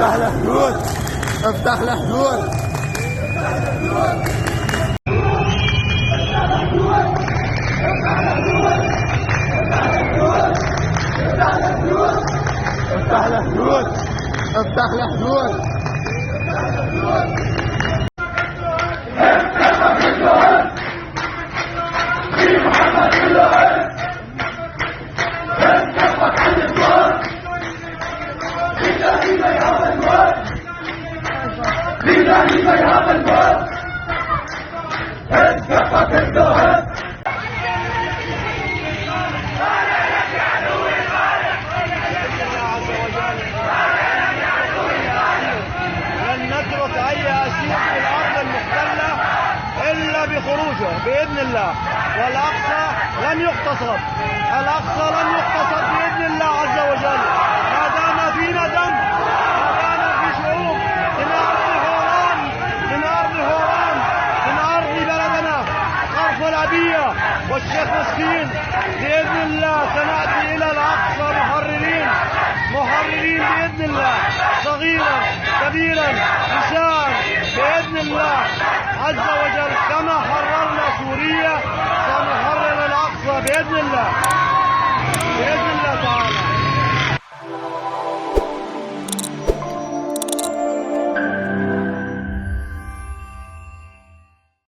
افتح الحدود، افتح الحدود. افتح الحدود، افتح الحدود. لن نترك اي اسير في الارض المحتلة الا بخروجه باذن الله. والاقصى لن يغتصب، الاقصى لن يغتصب باذن الله عز وجل. ما دام فينا دم، ما دام في شعوب من ارض حوران، من ارض حوران، من ارض بلدنا غرف الابيه والشيخ مسكين، باذن الله سناتي الى الاقصى محررين، محررين باذن الله، صغيرا كبيرا نساء باذن الله عز وجل. كما حررنا سوريا سنحرر الاقصى باذن الله، باذن